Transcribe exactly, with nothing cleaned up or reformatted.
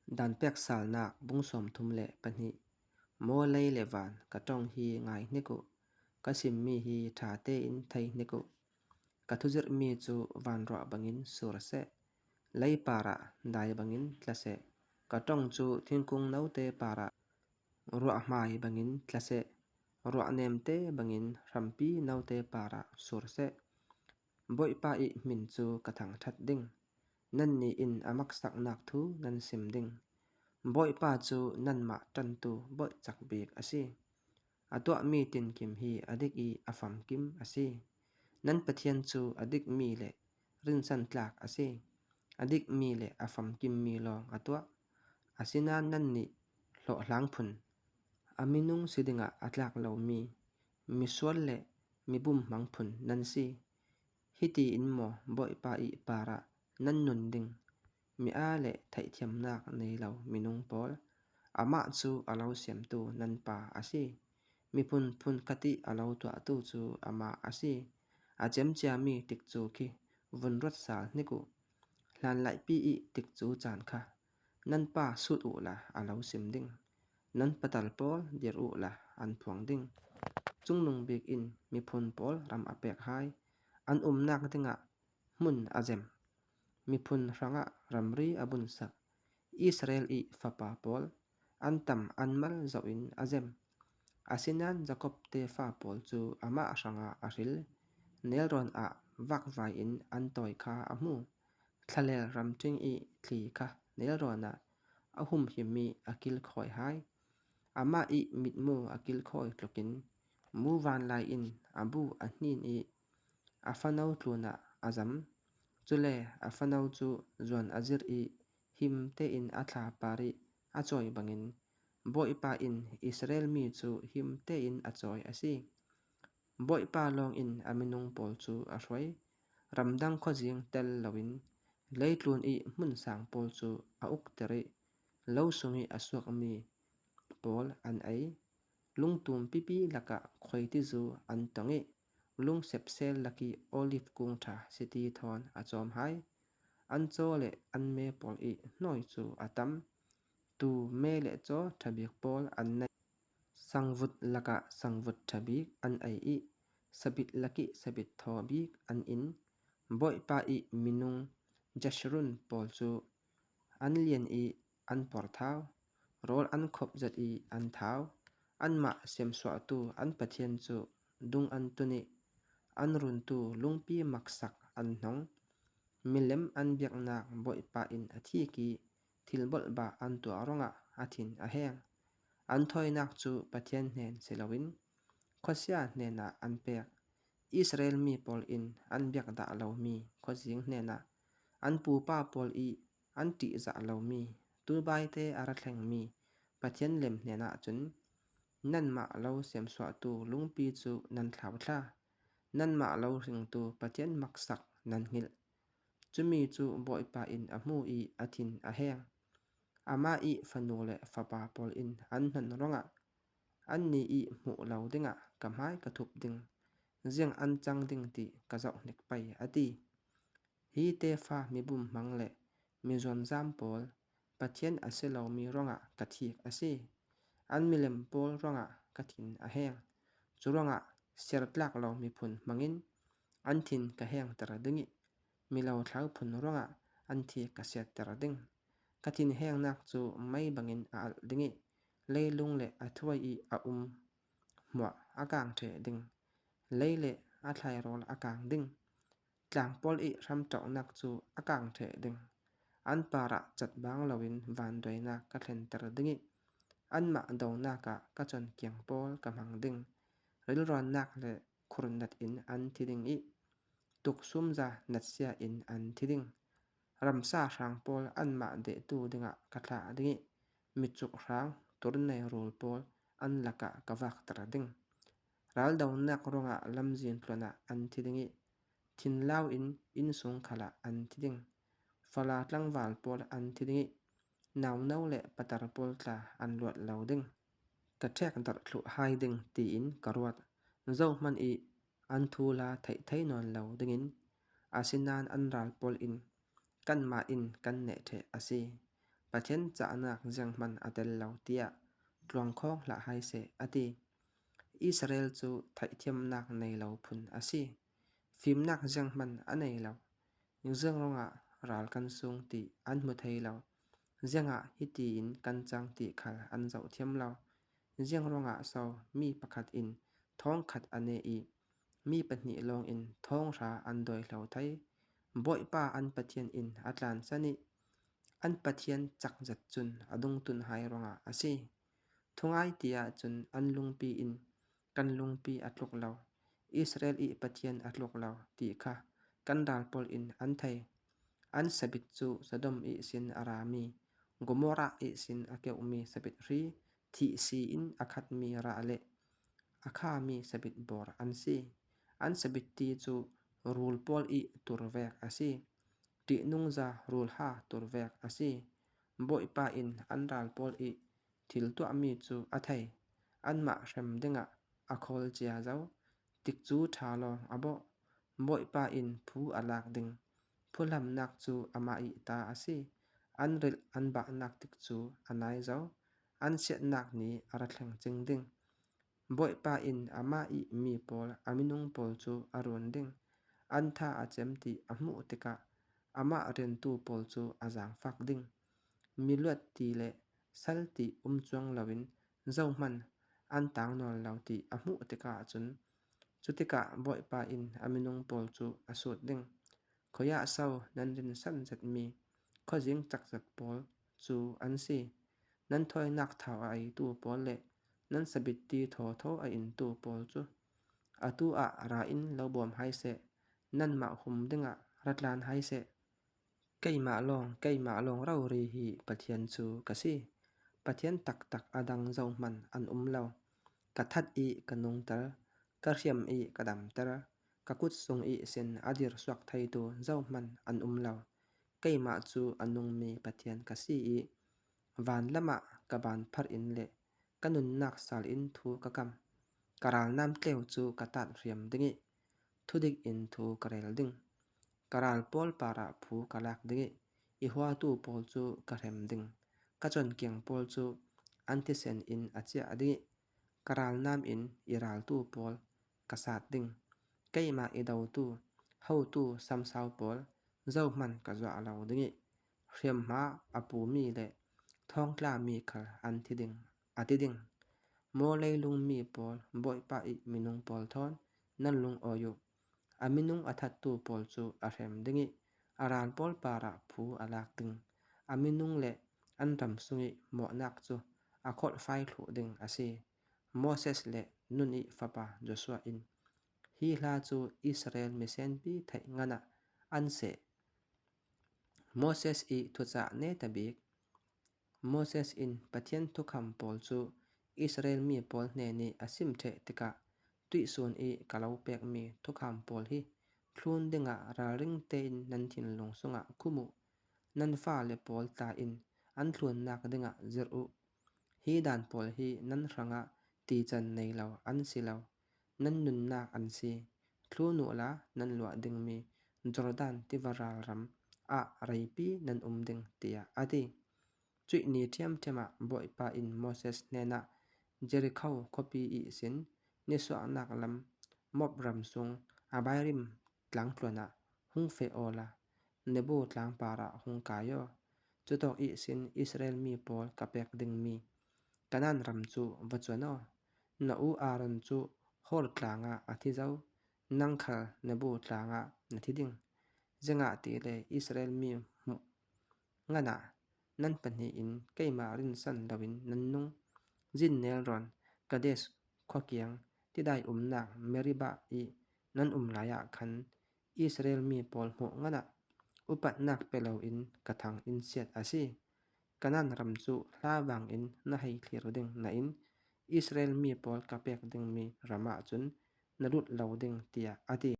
Dan pek salnak bung sawmthum le pahnih. Maw lei le van, ka ṭong hi ngai hnik uh, ka simmi hi ṭha tein thei hnik uh. Ka thuzirhmi cu vanruah bangin sur seh, lei parah dai bangin tla seh. Ka ṭong cu thingkung note parah ruahhmai bangin tla seh, ruahnemte bangin hrampi note parah sur seh. Bawipa ih hmin cu ka thangṭhat ding. Nannih in a maksaknak thu nan sim ding. Bawipa cu nanmah ṭantu bawihcak bik a si. A tuahmi tinkim hi a dik ih a famkim a si. Nan Pathian cu a dikmi le rinsantlak a si. A dikmi le a famkimmi lawng a tuah. Asinain nannih hlawhhlang phun, a minung si dingah a tlak lomi misual le mi bumhmang phun nan si. Hiti in maw Bawipa ih parah nan nun ding? Mi aa le theihthiamnak nei lo minung pawl, amah cu a lo siamtu nan pa a si. Miphun phunkhat ih a lo tuahtu cu amah a si. A cem ciami tikcu khi vun ruat sal hnik uh. Hlanlaihpi ih tikcu caan kha nan pa sut uhla a lo sim ding. Nan patal pawl dir uhla an phuang ding. Cungnung bik in miphun pawl ram a pek hai, an umnak dingah hmun a zem. Miphun hrangah ramri a bunsak. Israel ih fapa pawl an tam an mal zoh in a zem. Asinain Jakob tefa pawl cu amah hrangah a hril. Nelrawn ah vakvai in an tawi kha a hmu. Thlalel ramṭing ih thli kha nelrawn ah a humhim ih a kilkhawi hai. Amah ih mitmu a kilkhawi tlukin muvanlai in a bu a hnin ih a fano tlunah a zam. Cule a fano cu zuan a zirh ih him tein a thla par ih a cawi bangin Bawipa in Israel mi cu him tein a cawi a si. Bawipa lawng in a minung pawl cu a hruai. Ramdang khuazing tel loin leitlun ih hmun sang pawl cu a ukter ih lo sung ih a suakmi pawl an ei. Lungtum pipi lakah khuaitizu an tong ih lungsepsel lakih olive kung ṭha siti thawn a cawm hai. An caw le an me pawl ih hnawi cu a tam. Tu me le caw ṭha bik pawl an nei. Sangvut lakah sangvut ṭha bik an ei ih sabit lakih sabit thaw bik an in. Bawipa ih minung Jeshurun pawl cu an lian ih an por thau, rawl an khop zet ih an thau. Anmah siamsuahtu an Pathian cu dung an tun ih an runtu lungpi maksak an hnong. Milem an biaknak Bawipa in a thik ih thilbolhbah an tuah ruangah a thin a heng. An thawinak cu Pathian hnen si loin khuasia hnenah an pek. Israel mi pawl in an biak dah lomi khuazing hnenah an pupa pawl ih an ṭihzah lomi tubaite a ra thlengmi Pathian lem hnenah cun nanmah lo siamsuahtu lungpi cu nan thlauthla. Nanmah lo hringtu Pathian maksak nan hngilh. Cumi cu Bawipa in a hmu ih a thin a heng. Amah ih fanu le fapa pawl in an hnon ruangah annih ih hmuh lo dingah ka hmai ka thup ding, ziang an cang ding ti ka zoh hnik pei, a ti. Hi tefa mibum hmang le mizuanzam pawl, Pathian a si lomi ruangah ka thik a si. An milem pawl ruangah ka thin a heng. Curuangah siartlak lo miphun hmangin an thin ka hengter ding ih milo thlauphun ruangah an thik ka siatter ding. Ka thin hengnak cu mei bangin a alh ding ih leilung le a thuai ih a um hmuah a kang ṭheh ding. Lei le a thlairawl a kang ding. Tlang pawl ih hramṭauhnak cu a kang ṭheh ding. An parah catbang loin vanduainak ka thlenter ding ih anmah donak ah ka cawnkiang pawl ka hmang ding. Rilruannak le khurnat in an thi ding ih tuksumza natsia in an thi ding. Ramsa hrang pawl anmah dehtu dingah ka thlah ding ih micuk hrang turnei rul pawl an lakah ka vakter ding. Raldonak ruangah lamzin tluanah an thi ding ih thinlau in innsung khalah an thi ding. Fala tlangval pawl an thi ding ih nauno le patar pawl tla an luat lo ding. Ka ṭhekdarh thluh hai ding tiin ka ruat. Zohman ih an thu la theih thei nawn lo dingin, asinain an ral pawl in kanmah in kan neh ṭheh a si. Pathian cahnak zianghman a tel lo, tiah tluangkhawng hlah hai seh, a ti. Israel cu theihthiamnak nei lo phun a si. Fimnak zianghman a nei lo. Ziang ruangah ral kan sung ti an hmu thei lo. Ziangah hiti in kan cang ti khal an zoh thiam lo. Ziang ruangah so mi pakhat in thawng khat a ne i mi pahnih lawng in thawng hra an dawi hlo thei? Bawipa an Pathian in a tlansan i an Pathian cakzet cun a dungtun hai ruangah a si. Thungai ti ahcun an lungpi in kan lungpi a tluk lo, Israel i Pathian a tluk lo ti kha kan ral pawl in an thei. An sabit cu Sodom ihsin a rami, Gomorrah ihsin a keuhmi sabit hri, thihsi in a khatmi rah le a khami sabit bawr an si. An sabit ti cu rul pawl i turvek a si. Ṭihnungza rulha turvek a si. Bawipa in an ral pawl i thil tuahmi cu a thei. Anmah hrem dingah a khawl cia zo. Tikcu ṭha lawng a bawh. Bawipa in phu a lak ding. Phuhlamnak cu amah i ta a si. An rilh an bahnak tikcu a nai zo. An siatnak ni a ra thleng cing ding. Bawipa in amah i mi pawl, a minung pawl cu a run ding. An tha a cem ti a hmuh tikah amah riantu pawl cu a zaangfak ding. Miluat ti le sal ti um cuang loin zohman an tang nawn lo ti a hmuh tikah cun, cutikah Bawipa in a minung pawl cu a sut ding. Khuiah so nan rinsan zetmi khuazing cakzet pawl cu an si. Nan thawinak thau a eitu pawl le nan sabitti thawthaw a intu pawl cu. Atu ah ra in lo bawm hai seh, nanmah hum dingah ra tlan hai seh. Keimah lawng, keimah lawng rori hi Pathian cu ka si. Pathian taktak a dang zohman an um lo. Ka that i ka nungter, ka hriam i ka damter, ka kut sung ihsin a dirsuak theitu zohman an um lo. Keimah cu a nungmi Pathian ka si i, van lamah ka van pharh in le ka nunnak sal in thu ka kam. Ka ralnam tleu cu ka tat hriam ding i, thudik in thu ka rel ding. Ka ral pawl parah phu ka lak ding i, i huatu pawl cu ka hrem ding. Ka cawnkiang pawl cu an thisen in a ciah ding i, ka ralnam in i raltu pawl ka sat ding. Keimah i dotu, hotu samsau pawl zohman ka zuah lo ding i, hriamhma a pumi le thawngtlami khal an thi ding, a ti ding. Maw leilung mi pawl, Bawipa i minung pawl thawn nan lungawi uh. A minung a thattu pawl cu a hrem ding i, a ral pawl parah phu a lak ding. A minung le an ram sung i mawhnak cu a kholhfai thluh ding a si. Moses le Nun i fapa Joshua in hi hla cu Israel misenpi theih ngan ah an seh. Moses i thucah netabik. Moses in Pathian thukham pawl cu Israel mi pawl hnen i a sim ṭheh tikah, tuihsun i ka lo pekmi thukham pawl hi thlun dingah ralring tein nan thinlung sungah khum uh. Nan fale pawl tla in an thlunnak dingah zirh uh. Hi dan pawl hi nan hrangah tican nei lo an si lo, nan nunnak an si. Thlun uhla nan luah dingmi Jordan tiva ralram ah reipi nan um ding, tiah a ti. Cuih ni ṭhiamṭhiam ah Bawipa in Moses hnenah Jerikho khuapi ihsin nisuahnak lam Moab ram sung Abarim tlangtluan ah hung feh awla Nebo tlang parah hung kai aw. Cutawk ihsin Israel mi pawl ka pek dingmi Kanaan ram cu va cuan aw. Na u Aaron cu Hor tlangah a thi zo, nang khal Nebo tlangah na thi ding. Ziangahtile Israel mi hmuh nganah nan pahnih in keimah rinsan loin nan nung. Zin nelrawn Kadesh khuakiang tidai umnak Meribah i nan um laiah khan Israel mi pawl hmuh nganah upatnak pe loin ka thang in siat a si. Kanaan ram cu hla vangin na hei thlir ding nain Israel mi pawl ka pek dingmi ram ahcun na lut lo ding, tiah a ti.